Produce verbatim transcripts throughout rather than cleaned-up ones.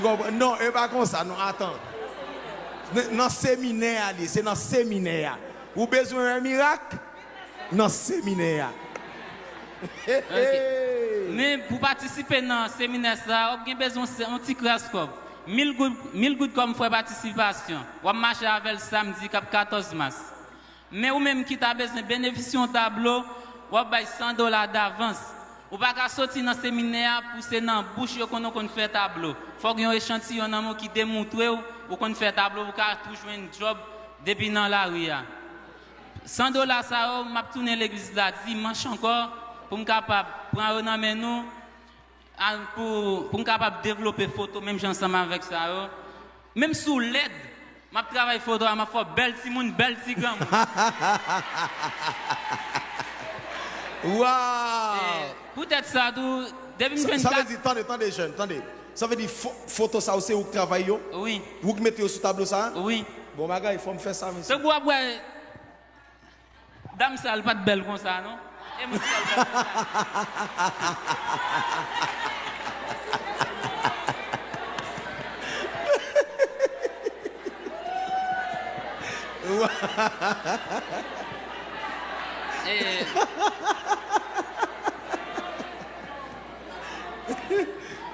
Ou konprann? Non, e pa konsa, non, atan. N-, nan seminè a li, se nan seminè a. Ou bezwen wè mirak? Nan seminè a. Ok. Men pou patisipe nan seminè sa a, w ap gen bezwen se yon ti kras kòb. Mil goud, mil goud kòm frè patisipasyon. W ap mache avè l samdi k ap katòz mas. Men ou menm ki ta bezwen benefisye yon tablo, w ap bay san dola davans. Ou pa ka soti nan seminè a pou se nan bouch yo konn ou konn fè tablo. Fòk gen yon echantiyon nan men w ki demoutre w ou konn fè tablo pou w ka tou jwenn djòb depi nan lari a. San dola sa yo, m ap tounen legliz la dimanch ankò pou m kapab pran yo nan men nou. Pou, pou m kapab devlope foto menm jan ansanm avèk sa yo. Menm si w lèd, m ap travay foto a, m ap fè w bèl timoun, bèl ti granmoun. Waw! Poutèt sa tou, depi m jwenn Sa vle di, tande, tande, jèn, tande. Sa vle di fo- foto sa yo se ou k travay yo? Wi, Ou k mete yo sou tablo sa? wi. Bon bagay, fò m fè sa, mesye. Tankou w ap wè, dam sa l pa t bèl konsa, non? E mwen sa l bèl konsa.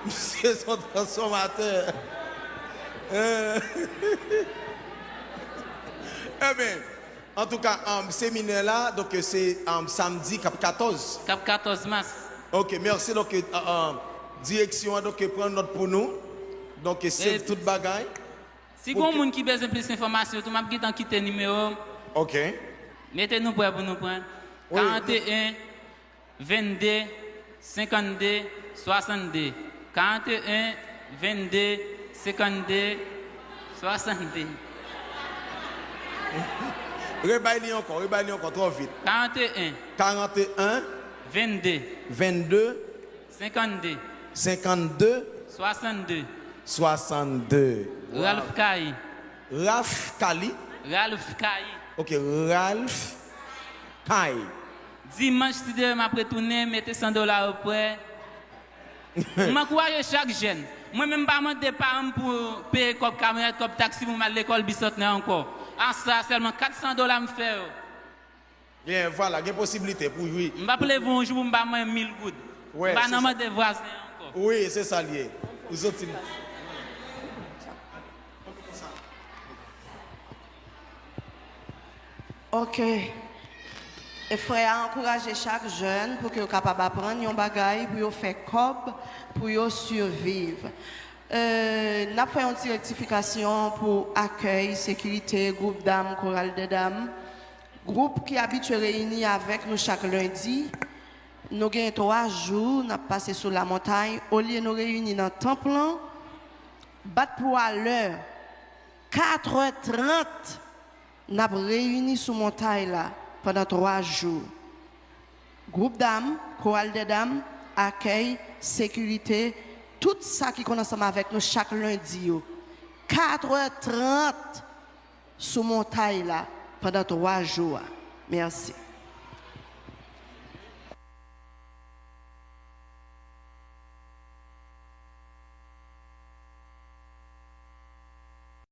Misye se yon transfòmatè. Enben, antouka, um, seminè la, donk, se, um, samdi k ap katòz. K ap katòz mas. Ok, mèsi. Donk, uh, um, direksyon an, donk, pran nòt pou nou. Donk, save tout bagay. Si gen moun ki bezwen plis enfòmasyon tou, m ap gentan kite nimewo m. Ok. Mete nou prè pou nou pran. Karanteyen, vennde, senkannde, swasannde. Karanteyen, vennde, senkannde, swasannde. Rebay li ankò, rebay li ankò, twò vit. Karanteyen, Karanteyen, vennde, vennde, senkannde, senkannde, swasannde. Swasannde. Ralph Kayi. Raf Kali. Ralph Kayi. Ok, Ralph Kay. Dimanch, si Dye vle, m ap retounen, mete san dola yo prè. M ankouraje chak jèn. Mwen menm, m pa mande paran m pou peye kòb kamyonèt, kòb taksi pou m al lekòl Bisantnè ankò. A sa, sèlman kat san dola m fè yo. Gen, vwala, gen posiblite pou jwi. M p ap leve yon jou pou m pa manyen mil goud. Wè, M pa se nan sa. Mande vwazen an ankò. Wi, se sa l ye. Ou soti. Ok. E frè a ankouraje chak jèn pou ke yo kapab aprann yon bagay, pou yo fè kòb, pou yo siviv. Euh, n ap fè yon ti rektifikasyon pou akèy, sekirite, gwoup dam, koral dè dam. Gwoup ki abitye reyini avèk nou chak lendi, Nou gen twa jou n ap pase sou lamontay. Olye nou reyini nan tanp lan, bat pou alè, katrè trant, n ap reyini sou montay la pandan twa jou. Gwoup dam, koral dè dam, akèy, sekirite, tout sa ki konn ansanm avèk nou chak lendi yo. Katrè trant sou montay la pandan twa jou a. Mèsi.